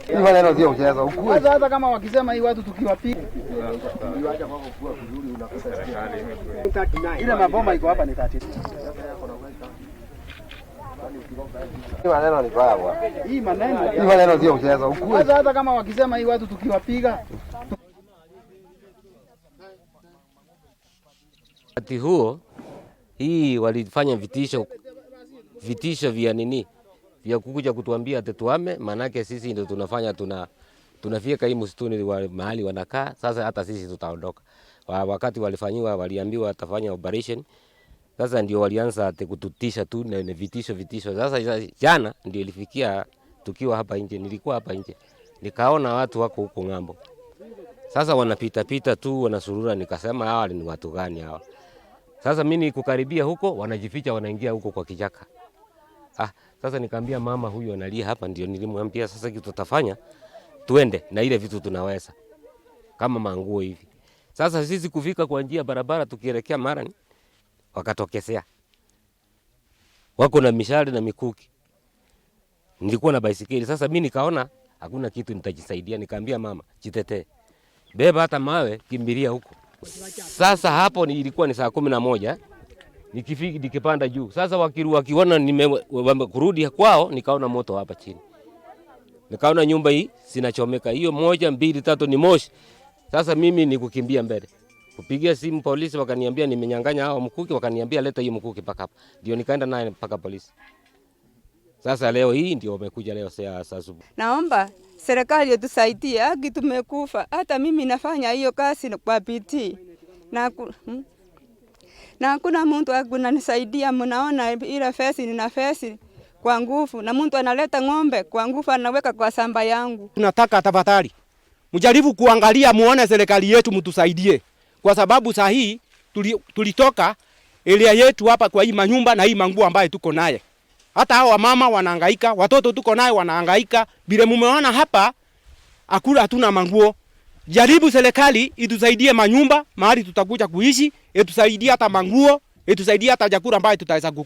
Hii maneno sio kucheza, ukweli. Sasa hata kama wakisema hii watu tukiwapiga ile maboma iko hapa ni 30. Hii maneno ni baya bwana. Hii maneno Hii maneno sio kucheza, ukweli. Sasa hata kama wakisema hii watu tukiwapiga. Wakati huo hii walifanya vitisho, vitisho vya nini vya kukuja kutuambia ati tuame, maanake sisi ndio tunafanya tunafika hii msituni wa mahali wanakaa sasa, hata sisi tutaondoka. Wakati walifanyiwa, waliambiwa watafanya operation. Sasa ndio walianza ati kututisha tu na vitisho vitisho. Sasa jana ndio ilifikia tukiwa hapa nje, nilikuwa hapa nje nikaona watu wako huko ng'ambo. Sasa wanapita pita tu wanasurura, nikasema hawa ni watu gani hawa? Sasa mimi nikukaribia huko, wanajificha wanaingia huko kwa kichaka. Sasa nikaambia mama huyu analia hapa, ndio nilimwambia sasa kitu tutafanya tuende na ile vitu tunaweza kama manguo hivi. Sasa sisi kufika kwa njia barabara tukielekea Marani, wakatokezea wako na mishale na mikuki. Nilikuwa na baisikeli. Sasa mimi nikaona hakuna kitu nitajisaidia, nikaambia mama jitetee, beba hata mawe, kimbilia huko. Sasa hapo ilikuwa ni saa 11 nikifika nikipanda juu. Sasa wakiona nimekurudi kwao, nikaona moto hapa chini, nikaona nyumba hii zinachomeka, hiyo 1 2 3 ni moshi. Sasa mimi ni kukimbia mbele, kupigia simu polisi, wakaniambia nimenyang'anya hao mkuki, wakaniambia leta hiyo mkuki mpaka hapa, ndio nikaenda naye mpaka polisi. Sasa leo hii ndio wamekuja leo saa asubuhi. Naomba serikali itusaidie, haki tumekufa. Hata mimi nafanya hiyo kazi kwa bidii na hakuna mtu akunanisaidia. Mnaona ile fesi nina fesi kwa nguvu, na mtu analeta ng'ombe kwa nguvu anaweka kwa shamba yangu. Tunataka tafadhali mjaribu kuangalia, muone serikali yetu mtusaidie, kwa sababu saa hii tulitoka area yetu hapa kwa hii manyumba na hii manguo ambayo tuko naye. Hata hao wamama wanahangaika, watoto tuko naye wanahangaika. Bila mumeona hapa akula hatuna manguo. Jaribu serikali itusaidie manyumba mahali tutakuja kuishi, itusaidie hata manguo, itusaidie hata chakula ambayo tutaweza kukula.